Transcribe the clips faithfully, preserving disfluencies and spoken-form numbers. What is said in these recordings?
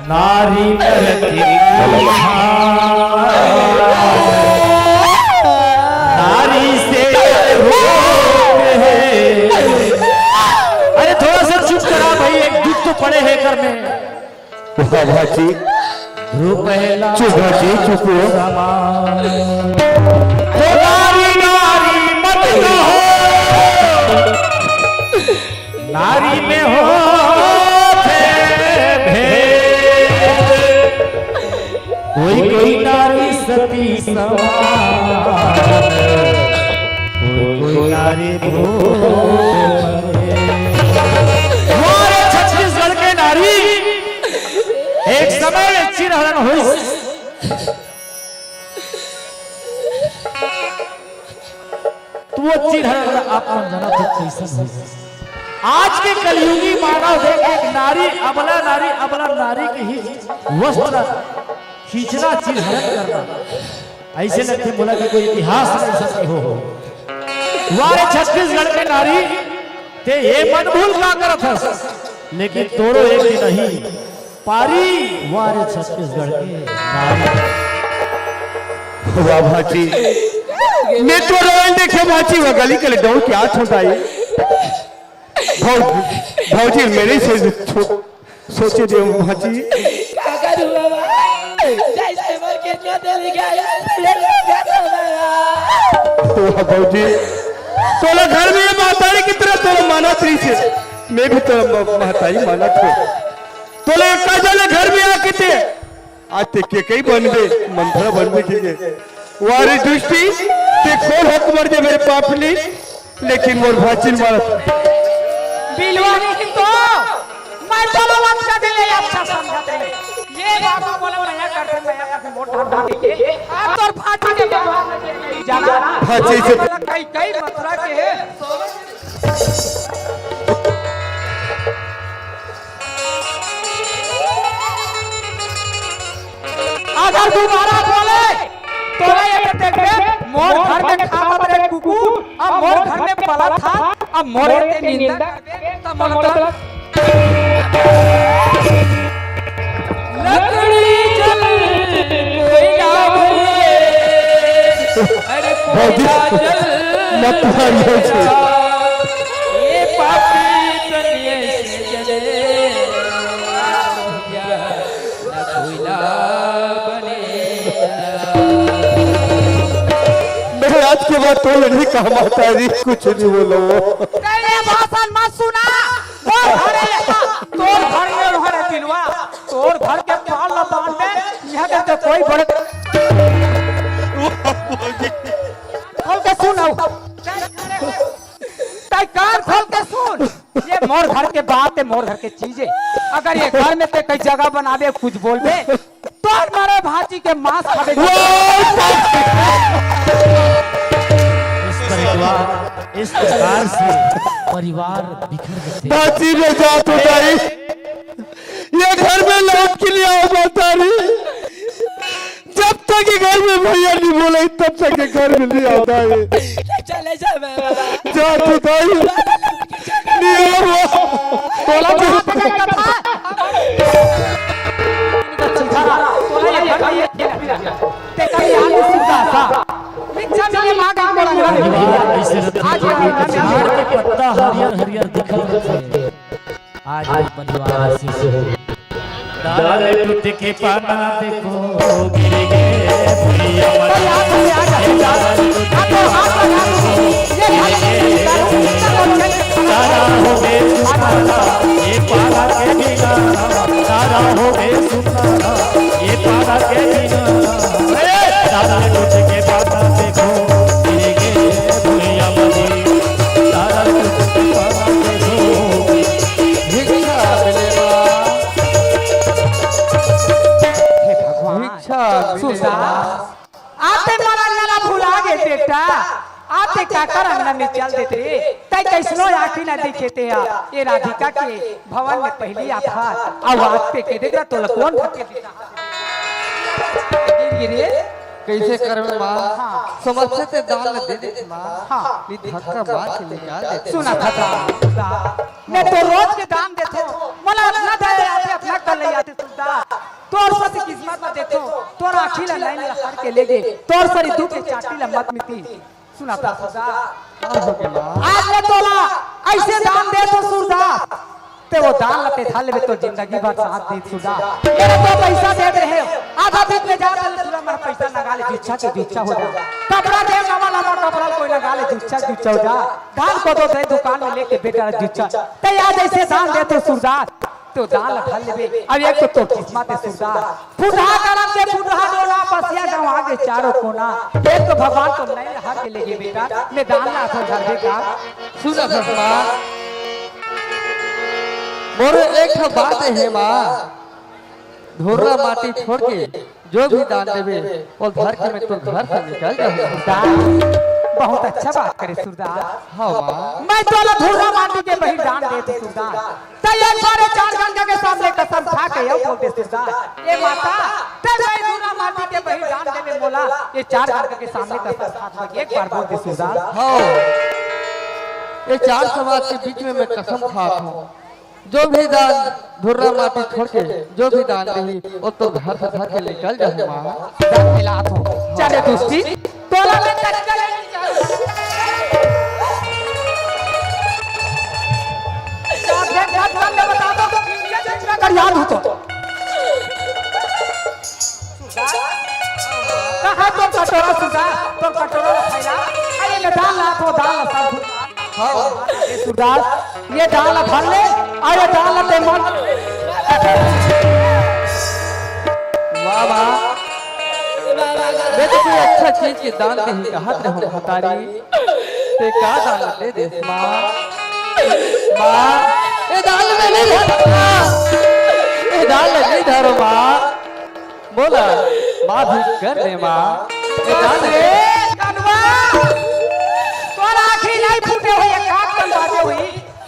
नारी नर की नारी से अरे थोड़ा सा चुप करा भाई, एक दूत तो पड़े हैं घर में। वाह भाची, चुप भाची, चुप हो। तो नारी नारी मत कहो, नारी में हो भेद। कोई कोई नारी सती समान, कोई कोई नारी भोग। हमारे छत्तीसगढ़ के नारी एक समय में चिरहरण हुई। तो वो चिरहरण आप मन जानत हो कैसन होइस। आज के कलयुगी मानव देख एक नारी अबला नारी अबला नारी के ही वस्त्र खींचना चिरहरण करना ऐसे लगथे मोला कि कोई इतिहास नहीं सके हो। वारे छत्तीसगढ़ के नारी ते ये मन भूल का करत हस लेकिन तोरो एक दिन नहीं पारी वारे छत्तीसगढ़ के नारी। वाह भाची, मैं तो रोन देखे भाची वगली के डौर क्या छोटा है। भौ-, भौजी मेरे से छो-, सोचे दे भाची। का करूँ बाबा? जैसे मर के क्या दिल गया, ले लो घर बाबा। वाह भौजी, तोला घर में ये महतारी की तरह तोला मानत रही से, मैं भी तोला म-, महतारी मानत हूँ। तोला एक का जाने घर में आके ते आज ते के कई बनबे, मंथरा बनबे के के। वारे दुष्टी, ते कौन हक मर दे मेरे पापली, लेकिन मोर भाचिन मारत। बिलवा नहीं तो, मैं तो लोगन का दिल ये अच्छा समझत है। ये बाबा बोला मैं करते, मैं करते मोट ढाल के, आप तो भाची के बाबा जाना। भाची से कई, कई मथुरा के है। अगर दोबारा बोले, तोला ये देखबे, मोर घर में खावत रहे कुकुर, अब मोर घर में पलत हा, अब मोरे ते निंदा करबे, त मोला तो लकड़ी जल कोयला भरे, अरे भौजी, कोयला जल मत मार भौजी। ये पापी दुनिया से जले। मैं आज के बाद तो नहीं कहा माता जी, कुछ नहीं बोलो। तेरे भाषण मत सुना। तोर घर ले, तोर घर में उहरे दिलवा, तोर घर के पाल ला बांध दे, यहाँ के तो कोई बड़े खोल के सुन। तै कान खोल के सुन। ये मोर घर के बात है, मोर घर के चीज है। अगर ये घर में ते कई जगह बनाबे, कुछ बोलबे, तोर मरे भांची के मांस खाबे। इस परिवार, इस प्रकार से परिवार बिखर जाते हैं। भांची में जात हो जाई। ये घर में लौट के लिए आओ माता री। जब तक ये घर में भैया नहीं बोले, तब तक ये घर में नहीं आता है। चले जा बाबा। जा तू दाई। नहीं आओ। तोला कहाँ पे जाएगा था? तोला ये घर में ये ते कहीं यहाँ नहीं सुनता था। मिच्छा मिली माँ का परिवार। आज ये घर में झाड़ के पत्ता हरियर हरियर दिखत रथे। आज भी परिवार से हो। डाल टूट के पाना देखो, गिर गे भुइया मत। तो याद हो, याद आ गया। हाथों हाथ लगा दो। ये घर में तारा हो गए सुनारा, ये पारा के बिना। तारा हो गए सुनारा, ये पारा के बिना। डाल टूट के पाना देखो, गिर गे भुइया मत। तारा टूट के पाना देखो। भिक्षा मिले बा। हे भगवान, भिक्षा मिले सुन बा। आते मन अंगना भुला गे बेटा, आते काकर अंगना में चल देते रे, तै कैसनो आँखी ना देखे ते आ, ये राधिका के भवन में पहली आफत, अब आते के देख रहा तोला कौन धक्के देता। गिर गिरे, कैसे करबे माँ? हाँ। समस्या ते दान में दे दे माँ। हाँ। ये धक्का मार के निकाल दे। सुना था, मैं तो रोज के दान देता हूँ। मोला अतना दया आथे, अतना कर ले आथे सूरदास। तोर सरी किस्मत म देथों, तोर आँखी ला नैन ला हर के लेगे, तोर सरी दुख के चांटी ला मत मिटी। सुना था सूरदास। का हो गे माँ? आज मैं तोला ऐसे दान देथों सूरदास, ते वो दान ला ते धर लेबे, तोर जिंदगी भर साथ दी सूरदास। मेरे तो पैसा दे रहे हो, आधा दिन में जा, तो पूरा मेरा पैसा लगा ले, जुच्छा के जुच्छा हो जा। कपड़ा दे, नवा नवा कपड़ा कोई लगा ले, जुच्छा जुच्छा हो जा। धान को तो दे दुकान में लेके बेटा जुच्छा। ते आज ऐसे दान देथों सूरदास, तो दान ला धर लेबे। अब एक तो तोर किस्मत हे सूरदास, फुटहा करम के फुटहा डोला, पसिया गंवा के चारों कोना। एक तो भगवान तो नैन ला हर के लेगे बेटा, मैं दान ला तो धर दे का। सुन ससुर माँ, मोर एक ठो बात हे माँ, धुर्रा माटी छोड़ के जो भी दान देबे, वो धर के मैं तोर घर से निकल जाहूँ। दान, बहुत अच्छा बात करे सूरदास। हाँ माँ। मैं तोला धुर्रा माटी के बहिर दान देथों सूरदास। त एक बार ये चार गंगा के सामने कसम खा के अउ बोल दे सूरदास। ए माता, ते मैं धुर्रा माटी के बहिर दान देबे मोला, ये चार गंगा के सामने कसम खा के एक बार बोल दे सूरदास। हाँ, ये चार समाज के बीच में मैं कसम खात हूँ, जो भी दान धुर्रा माटी छोड़ के जो भी दान देही, वो तो घर से धर के निकल जाही माँ। दान मिला तो चले दुष्टी, तोला मैं कच्चा ले जाऊँ। चार दिन बाद सामने बता दो, ये चीज मैं कर याद हूँ तो। कहाँ तोर कटोरा सूरदास, तोर कटोरा ला फैला। अरे, ये दान ला तो, दान ला सब। हाँ। ये सूरदास, ये दान ला धर ले, अउ ये दान ला ते मन। वाह, वाह। मैं तो कोई अच्छा चीज के दान देही कहत रहे हूँ, महतारी। ते का दान दे देस माँ? माँ, ए दान में नहीं धरो माँ। ए दान में नहीं धरो माँ। बोला, माँ भी कर दे माँ। ए दान दे। ए कनवा, तोर आँखी नहीं फूटे हुई, एक आँख बंद बाजे हुई।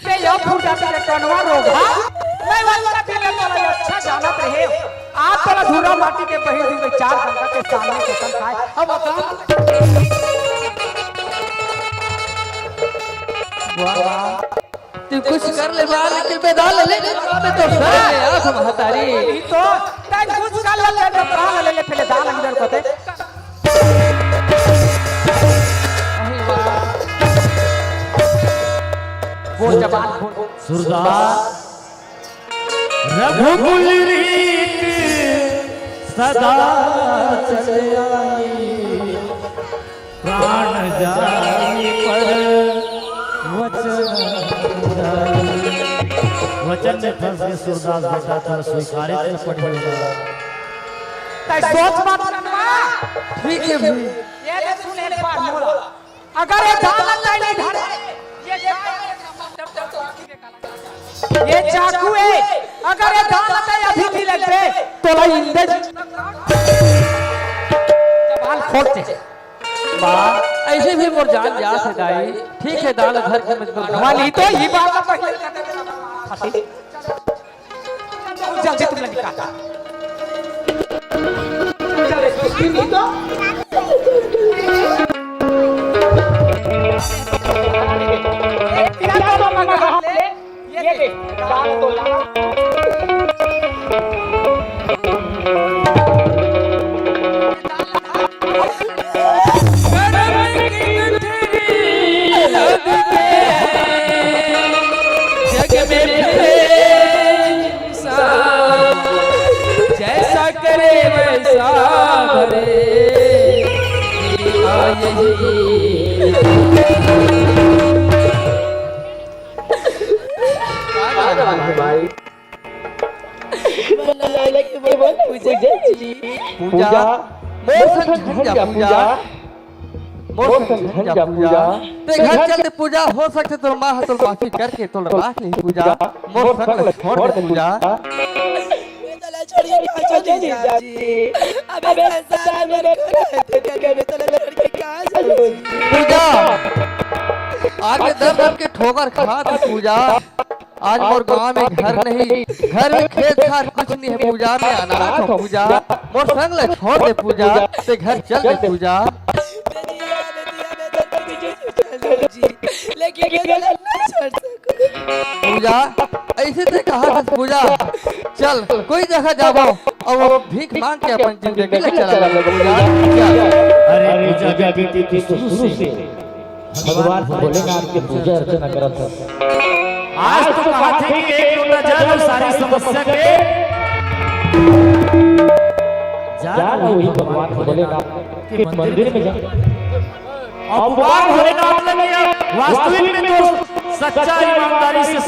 ते यो फूटा ते कनवा रोगा। मैं वाला दिन तोला अच्छा जानत रहे। आज तोला धुर्रा माटी के बहिर दूंगे, चार गंगा के सामने कसम खाए। अब बता। वाह, वाह। तू कुछ कर ले बा, लेकिन मैं दान ले, मैं तो सर ले आ, महतारी। ये तो, तै कुछ कर ले, मैं दान ले, ले, पहले दान अंदर को दे। अरे वाह। बोल जबान खोल। सूरदास। रघुकुल रीत सदा चल आई, प्राण जाई पर वचन जाई। वचन में फंस के सूरदास बेटा, तोर स्वीकारे न पड़ी। तै सोच मत करना। ठीक है भाई। ये ले सुन एक बार मोला। अगर ये दालत नहीं धरे, ये चाकू है, अगर ये दालत है अभी भी लगते, तो भाई इंदे जबान खोलते। माँ, ऐसे भी मोर जान जा से दाई। ठीक है, दालत धर के मैं तो हमारी तो ही बात पहले जल्दी तुम निकाल। चल रे, कुछ भी नहीं तो। ये ले, दाल तो ला। जग में प्रेम सा, जैसा करे वैसा भरे। आ यही भाई। पूजा, पूजा। मोर संग झन जा पूजा। मोर संग झन जा पूजा। ते घर चल दे पूजा, हो सकथे तोर माँ ह तोर माफी करके तोर राख लेही पूजा। मोर संग ल छोड़ दे पूजा। मैं तोला छोड़ के कहाँ चली जाऊँ जी? अबे संसार में रख रहे थे, मैं तोला छोड़ के कहाँ चली जाऊँ? पूजा, आज मैं दर दर के ठोकर खात हूँ पूजा। आज मोर गांव में घर नहीं, घर में खेत खार कुछ नहीं है पूजा, मैं अनाथ हूँ पूजा। मोर संग ल छोड़ दे पूजा, ते घर चल दे पूजा। लेकिन मैं तोला नहीं छोड़ सकूँ। पूजा, अइसे ते कहा था पूजा, चल कोई जगह जाबो अउ भीख मांग के अपन जिंदगी ला चला लेबो पूजा। अरे पूजा बेटी, तू तो शुरू से भगवान भोलेनाथ के पूजा अर्चना करत हस। आज तो कहा थे कि एक लोटा जल अउ सारी समस्या के जान वही भगवान भोलेनाथ के मंदिर में जा। अउ भगवान भोलेनाथ लगे वास्तविक में तो सच्चा ईमानदारी से,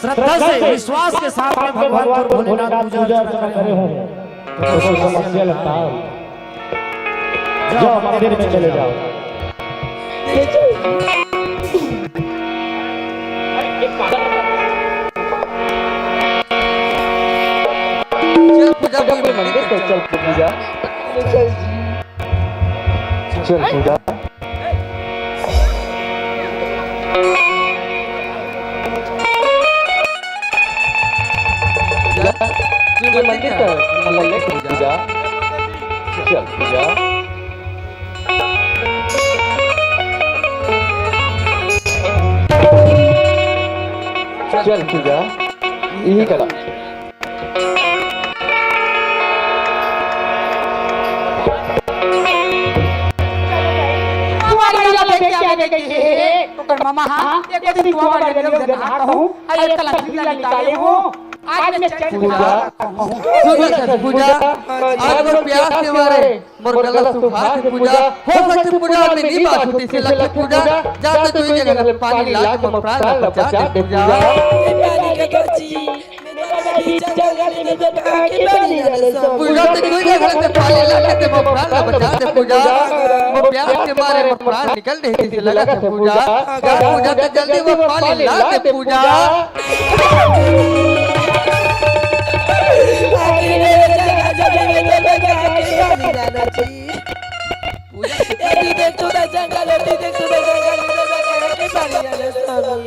श्रद्धा से, विश्वास के साथ में भगवान भोलेनाथ पूजा अर्चना करे हो तो समस्या लगता है। जाओ मंदिर में चले जाओ। चल पूजा, कोई मंदिर पे चल पूजा। चल पूजा। पूजा, कोई मंदिर पे चल पूजा। चल पूजा। चल पूजा, यही करा। कुंवारी ला देख के आने गई हे। ओकर मामा हा, हाँ, एक दिन कुंवारी ला देख के आने गई हे। हाँ, एक तला ला निकाले हो। आज मैं चैन पूजा। सुन, सुन, पूजा। आज वो प्यास के मारे मोर गला सुखा थे पूजा। हो सकथे पूजा में नी बात होती से लगे पूजा। जाते कोई जगह ले पानी ला के मोर प्राण ला बचा दे पूजा। ए पानी के बची, मेरा भी जंगल में बेटा के पानी डाले सब। पूजा ते कोई जगह ले पानी ला के मोर प्राण ला बचा दे पूजा। मोर प्यास के मारे मोर प्राण निकल नहीं थी से लगा थे पूजा। जा पूजा ते जल्दी वो पानी ला दे पूजा। आखिर मेरे जगह जल्दी में बेटा के पानी डाले जी। पूजा ये भी देख तू ना जंगल, ये भी देख तू ना जंगल, ये भी देख तू ना जंगल, ये भी देख तू ना जंगल।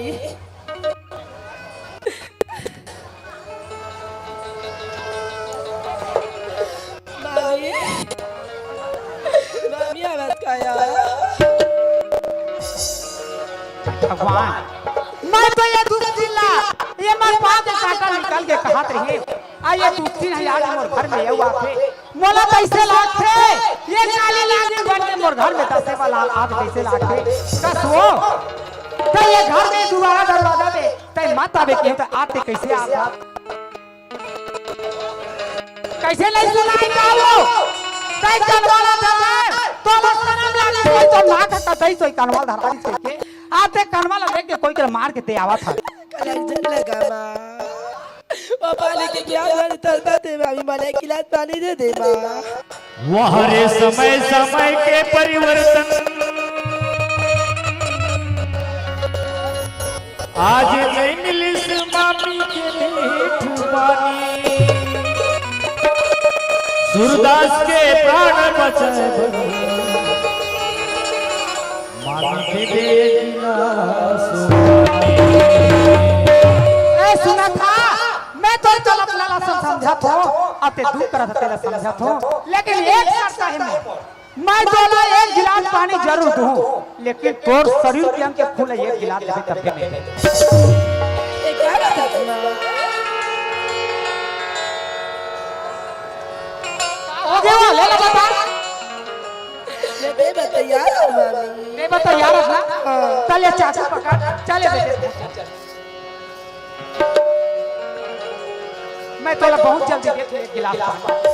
मामी, मामी, आवाज का आया? भगवान, मैं तो ये दुख चिल्ला, ये मैं पाँच कांटा निकल के कहत रही, आ ये दुख चिन्ह आज मोर घर में ये हुआ थे। मोला कइसे लागथे? ये काली नागिन बन के मोर घर में दसे वाला आज कइसे लागथे? कस वो? त ये घर में दुवारा दरवाजा में तैं मत आबे के त आते कइसे आता? कइसे नहीं सुनाई का वो? तैं कनवाला धर, तो बस कनम लागे कोई तो नाक का तैं सोई कनवाल धरा दी के। आते कनवाला देख के कोई के मार के ते आवत है। कलक जन लगा माँ। वो पानी के गिलास वाली तरता दे मामी, मला एक गिलास पानी दे दे माँ। वाह रे समय समय के परिवर्तन, आज नहीं मिलिस मामी के मीठ पानी। सूरदास के प्राण बचाए बर मामी के दे गिलास। ए, सुना था, मैं तो चलत लाला सम-, समझत हो, अब ते दुख करत तेला समझत हो, लेकिन एक शर्त है मोर, मैं तोला एक गिलास पानी जरूर दूँ, लेकिन तोर शरीर के अंग के खून एक गिलास देबे तब भी नहीं। ये क्या बात है तुम्हारा? हो गया, ले लो बता। मैं बेबस तैयार हूँ, मामी। बेबस तैयार है ना? हाँ। चल, ये चाकू पकड़, चल, ये दे दे। मैं तोला बहुत जल्दी देख ले, एक गिलास पानी।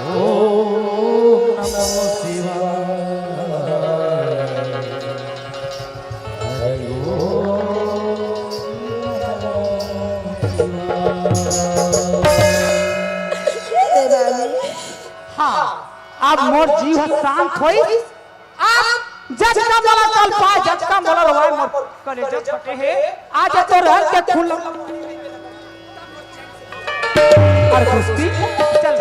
ओम नमः शिवाय। हरि ओम नमः शिवाय। हाँ, अब मोर जीव ह शांत होइस। आप जतका मोला कल पाए, जतका मोला रोवाए, मोर कलेजा फटे हे। आज तो रहन के खुल। अरे दोस्ती, चल।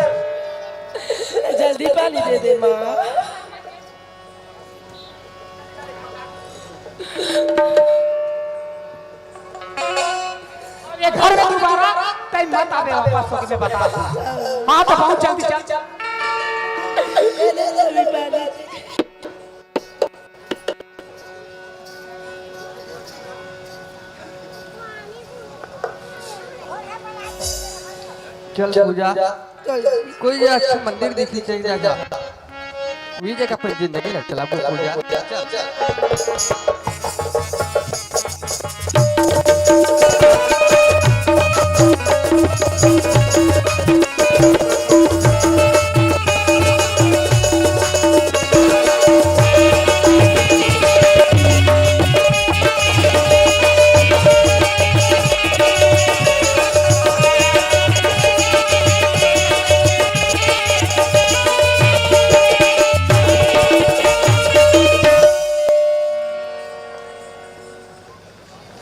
जल्दी पानी दे दे माँ। ये घर में दोबारा तैं मत आबे वापस होके, मैं बता दूं। हाँ, तो बहुत जल्दी चल। ले, ले, ले, ले, ले। चल पूजा, कोई अच्छा मंदिर दिखी, चल जा। वही जगह पर जिंदगी लग चला पूजा।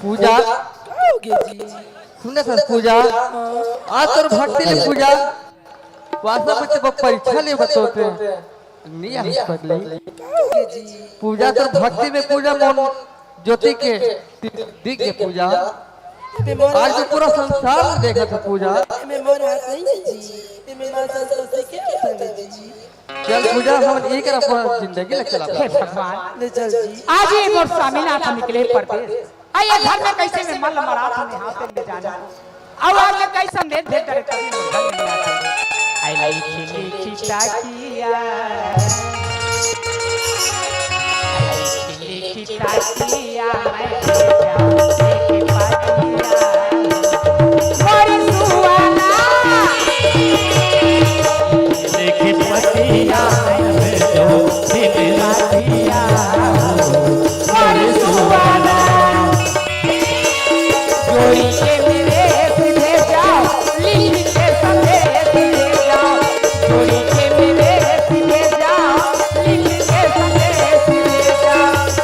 पूजा, सुन सन पूजा, आज तोर भक्ति ले पूजा, वास्तव में तो परीक्षा ले बतोते। नहीं आ सकली। पूजा तोर भक्ति में पूजा, मन ज्योति के दिख गे पूजा। आज तो पूरा संसार देखत हे पूजा। चल पूजा, हम एक रफा जिंदगी ले चला। हे भगवान, आज ये मोर स्वामीनाथ निकले परदेस। आ ये घर में कैसे मैं मल मरात हूँ, यहाँ पे ले जाना। अब आज मैं कैसे संदेश भेज करे तभी मोर घर में आते। आई लिखी लिखी ताकिया, आई लिखी लिखी ताकिया, मैं भेजा एक पातिया। मोर सुआना। लिखी पतिया, मैं भेजो दिन रातिया। मोर सुआना। जोड़ी के मेरे भेजा, लिख के संदेश भेजा। जोड़ी के मेरे भेजा, लिख के संदेश भेजा।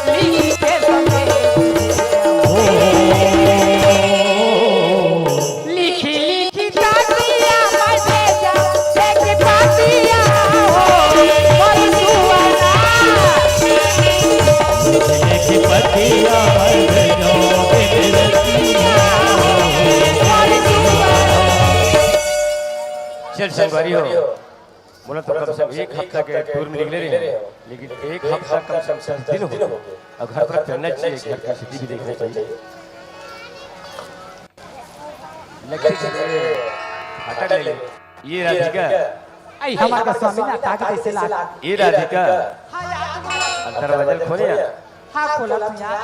लिख के संदेश भेजा। लिखी लिखी ताकिया मैं भेजा, एक पातिया हो, मोर सुआना। लिखी पतिया मैं भेजो दिन रातिया। चल संगवारी हो, बोला तो कम से कम एक हफ्ता के टूर में निकले रहे, लेकिन एक हफ्ता कम से कम दस दिन हो गए। अब घर पर चलना चाहिए, घर की स्थिति भी देखना चाहिए। लड़की से मेरे फटक ले। ये राधिका। आई हमार का स्वामी ना ताकि कैसे लाग। ये राधिका। हाँ यार, तुम्हारा अंदर वजन खोले यार। हाँ, खोला तू यार।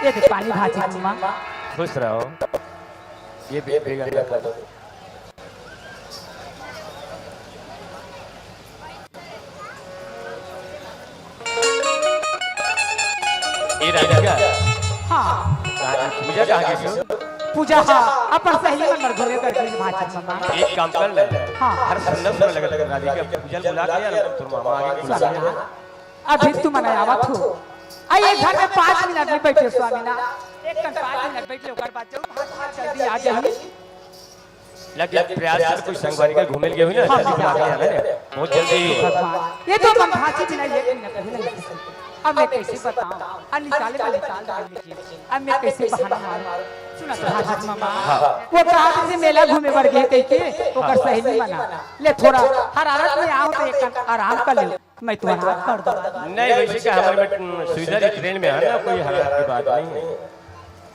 ये देख पानी भाजी मम्मा। खुश रहो। ये बे-, बेगन का ए राधिका। हाँ। कहाँ, पूजा कहाँ गई सो? पूजा, हाँ, अपन सहेली मन बर घूमे बर गई भांची मम्मा। एक काम कर ले। हाँ। हर सुंदर सुंदर लगे राधिका, पूजा बुला के यार, तोर मामा आगे बुला ले। स्वामी ना, अभी तुमन आवत हो। आ, ये घर में पाँच मिनट नहीं बैठे स्वामी ना। एक कन पाँच मिनट बैठ ले, ओकर बाद जाऊ, भांची जल्दी आ जाई। लगे प्रयास कर, कोई संगवारी के घूमे लगे हुई ना, हाँ, जल्दी हाँ, बुला के हाँ। आना रे। बहुत जल्दी। भगवान, ये तो अपन भांची बिना एक मिनट नहीं रह सकती। अब मैं कैसे बताऊं? अब निकाले में निकाल डाल दीजिए। अब मैं कैसे बहाना मारूं? सुना तो भांची मम्मा, हाँ। वो कहा से मेला घूमे बर गए कह के, ओकर सहेली मना। ले थोड़ा हरारत में आओ तो एक आराम कर ले। मैं तुम्हारा हाथ कर दूंगा। नहीं, वैसे क्या हमारे में, उम, सुविधा रही, ट्रेन में है ना, कोई हरारत की बात नहीं है।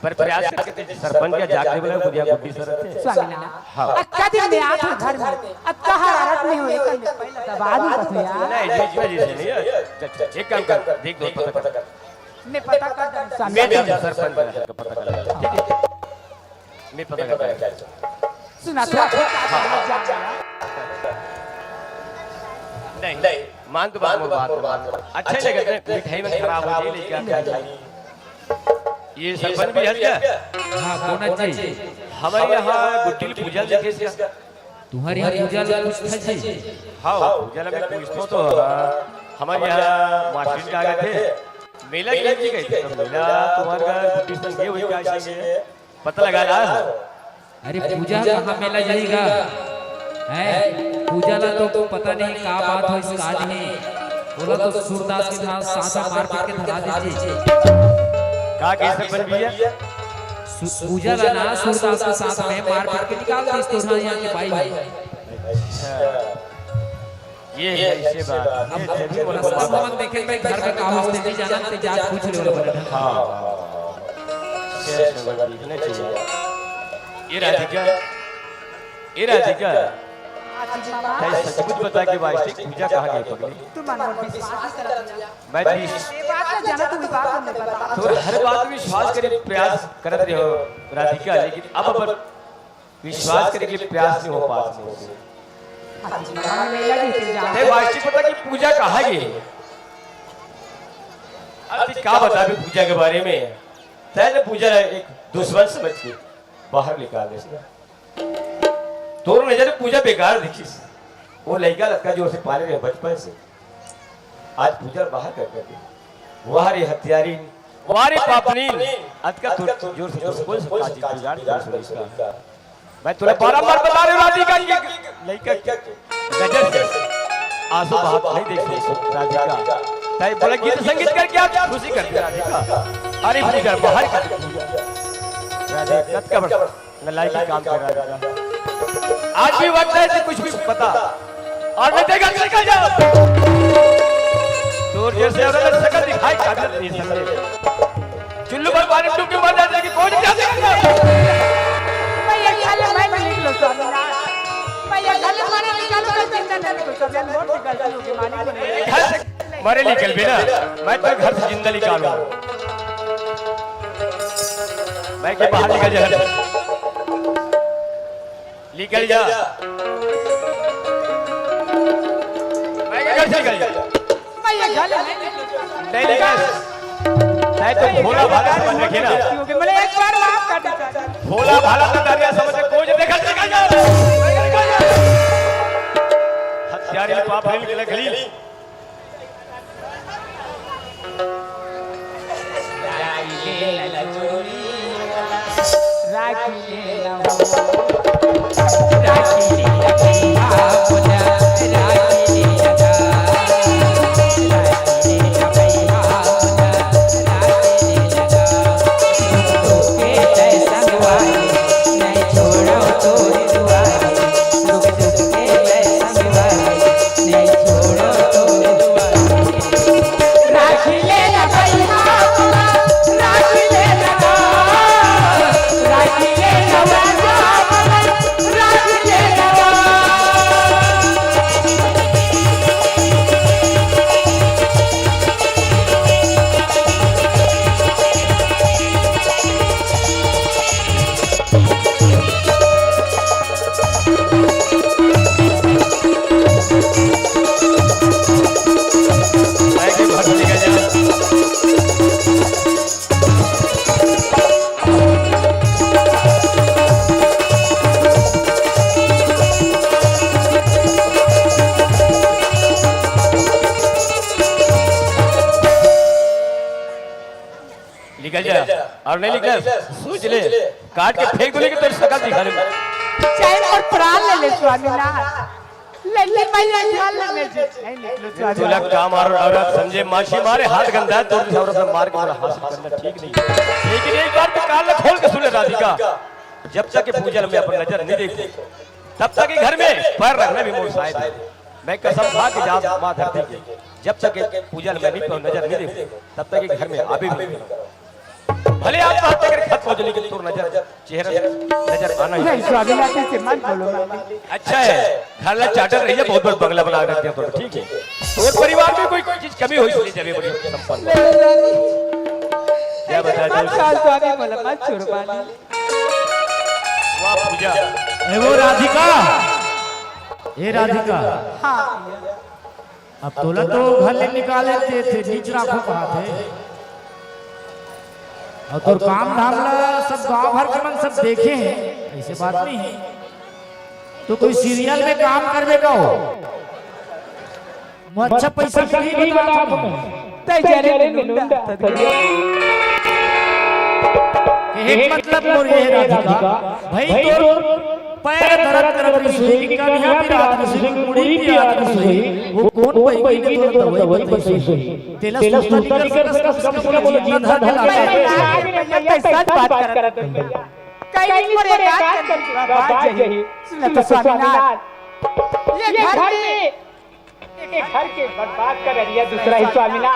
पर प्रयास करके सरपंच का जाके बोला, बुढ़िया बुद्धि सर रहते। स्वामी ना। हाँ। अब क्या दिन में आठ घर में, अब कहाँ हरारत नहीं हो, एक दिन में पहले दबा दूंगा तो यार। नहीं, जी, जी, जी, जी, नहीं है। चल, चल, एक काम कर, देख दो, पता कर। मैं पता कर दूंगा, स्वामी। मैं भी सरपंच का पता कर लूंगा, ठीक है? मैं पता कर दूंगा। सुना तो। नहीं, नहीं। मान तो बात, मोर बात, मोर बात। अच्छा ही लगे, मिठाई में खराब हो जाए, लेकिन क्या खाई? ये सरपंच भी हंस गया। हाँ, कौन है जी? हमारे यहाँ गुड्डी पूजा लिखे इसका। तुम्हारे यहाँ पूजा लोग पूछता जी? हाँ, पूजा लोग पूछता तो है। हमारे यहाँ मास्टर का आगे थे। मेला के लिए गए थे। तो मेला तुम्हारे घर गुड्डी संग ये हुई क्या चाहिए? पता लगा ला। अरे पूजा कहाँ मेला जाएगा? है पूजा ला तो पता नहीं का बात हो इसका आज ही। बोला तो सूरदास के साथ, साथ में मारपीट के धरा दीजिए। का कहे सरपंच भैया? सु-, पूजा ला ना सूरदास के साथ में मारपीट के निकाल दी तो यहाँ के भाई। अच्छा। ये है, ऐसे बात। अब ये जरूर बोलो। मस्त मत देखे भाई, घर में का हो, स्थिति जाना, ते जात पूछ लो बोले। हाँ। ये राधिका। ए राधिका, हाँ जी मामा। तैं सचमुच बता के वास्तविक पूजा कहाँ गई पगली? तू मन मोर विश्वास नहीं करत भैया। मैं भी ये बात तो जाना, तू विवाह करने बता। तो हर बात में विश्वास करे के प्रयास करत रहे हो राधिका, लेकिन अब अपन विश्वास करे के प्रयास नहीं हो पात मोर से। हाँ जी मामा, मैं लगी थी जान। तैं वास्तविक बता कि पूजा कहाँ गई? अब तैं का बताबे पूजा के बारे में? तैं ने पूजा एक दुश्मन समझ के बाहर निकाल दे। तोर नजर में पूजा बेकार दिखिस। वो लइका ल अतका जोर से पाले रहे बचपन से, आज पूजा बाहर कर कर दे। वाह रे हत्यारी, वाह रे पापनी, अतका तोर जोर से तोर कोन से का चीज बिगाड़ कर सुनिस का? मैं तोला बारंबार बता रहे हो राधिका कि लइका के नजर से आंसू बहात नहीं देख सकते राधिका। तैं बोला गीत संगीत करके आज खुशी कर दे राधिका। अरे पूजा बाहर कर दे। राधिका कतका बड़ नलायकी काम कर रहा है। आज भी वक्त है कि कुछ भी पता और मैं तेरे घर से निकल जाओ। तोर जैसे औरत शकल दिखाई काबिलियत नहीं समझे। चुल्लू पर पानी डूब के मर जाते कि कौन क्या देगा? मैं ये घर में मैं नहीं निकलो स्वामीनाथ। मैं ये घर में मैं नहीं निकलो, तो जिंदा नहीं निकलो स्वामीनाथ। बहुत गलती हो गई, मालिक को नहीं। घर से मरे निकल भी ना, मैं तो घर से जिंदा निकालूं। मैं के बाहर निकल जा, निकल जा, मैं के घर से निकल जा। मैं ये घर में नहीं निकलो। नहीं निकल। तैं तो भोला भाला समझ रखे ना। क्योंकि मैंने एक बार माफ कर दीजिए। भोला भाला तो दरिया समझ के कोई देखा निकल जा। हत्यारी पाप नहीं निकले गली। निकल जा। और नहीं निकल, सोच ले, काट के फेंक दूंगी कि तेरी शकल दिखा दूंगी। चाहे मोर प्राण ले ले स्वामीनाथ, लेकिन मैं ये घर ले ले जी नहीं निकलो स्वामीनाथ। तोला काम और औरत समझे, मासी मारे हाथ गंदा है, तोर जैसे औरत से मार के मेरा हासिल करना ठीक नहीं है। लेकिन एक बात तो कान ला खोल के सुन ले राधिका, जब तक ये पूजा में अपन नजर नहीं देखो, तब तक ये घर में पैर रखना भी मोर शायद है। मैं कसम खा के जा माँ धरती की, जब तक ये पूजा में नहीं नजर नहीं देखो, तब तक ये घर में आवे भी नहीं। भले आत्महत्या करके खत्म हो जाए, लेकिन तोर नजर, चेहरा नजर आना ही। नहीं, स्वामीनाथ, ऐसे मत बोलो, मालिक। अच्छा है, घर ला चार्टर रही है, बहुत बड़ा बंगला बना के रख दिया तो ठीक है। तोर परिवार में कोई, कोई चीज कमी हो, इसलिए जब ये बड़ी संपन्न। क्या बताया जाए? मत कहो स्वामी, बोला मत छोड़ो, मालिक। वाह पूजा। ए वो राधिका, ए राधिका। हाँ। अब तोला तो घर ले निकाले थे, थे नीच राखो कहा थे। और तोर काम धाम ला सब गांव भर के मन सब देखे हैं, ऐसे बात नहीं है। तो कोई सीरियल में काम करबे का हो? मैं अच्छा पैसा नहीं बता तुम। तै जरे में नुंडा। एक मतलब मोर ये राधिका, भाई तोर पैर दर्द करत रही सोई, कि कनिहा पिरात रही सोई, कि मुड़ी पिरात रही सोई, वो कौन पैगी ने तोर दवाई बताई सोई। तेला सुस्ता नहीं कर सकस, कम से कम बोलो जितना धर के लाता है। भैया, तै सच बात करत है भैया। कहीं नहीं मोर एक आध कर बात जही। सुन तो स्वामीनाथ, ये घर में एक घर के बर्बाद कर रही है दूसरा ही स्वामी ना।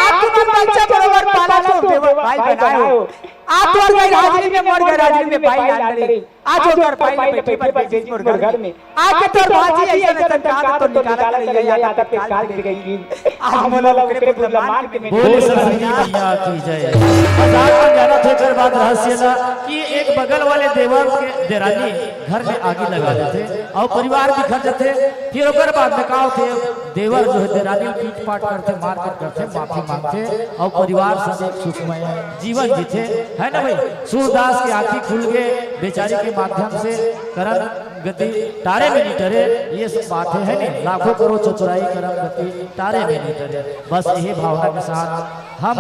आप तुमन बच्चा बरोबर पाला तो देवर भाई बनाए हो। आप तोर गैर हाजिरी में मोर गैर हाजिरी में भाई लान डरे। आज ओकर भाई ने बैठे पर बेजिस मोर घर में। आज के तोर भाजी ऐसा न तनका तो निकाला कर लिया या तब काल गिर गई। आज मोला ओकरे बुला मान के बोले सरस्वती मैया की जय। मजाक में जाना थे, एकर बाद रहस्य ला कि एक बगल वाले देवर के देरानी घर में आगी लगा देथे अउ परिवार बिखर जथे। फिर ओकर बाद में का होथे, देवर जो है देरानी पीट पाट करथे, मारपीट करथे, माफी मांगथे अउ परिवार सब एक सुखमय जीवन जीथे, है ना भाई? सूरदास के आंखी खुल गे बेचारी के माध्यम से। करम गति टारे में नहीं टरे, ये सब बात है, है नहीं? लाखों करोड़ चतुराई करम गति टारे में नहीं टरे। बस यही भावना के साथ हम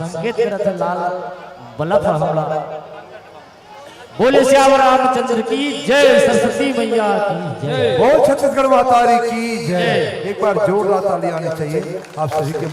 संकेत करत हैं लाल बलफ हमला। बोले सियावर रामचंद्र की जय, सरस्वती मैया की जय। बोल छत्तीसगढ़ महतारी की जय। एक बार जोरदार ताली आनी चाहिए आप सभी के।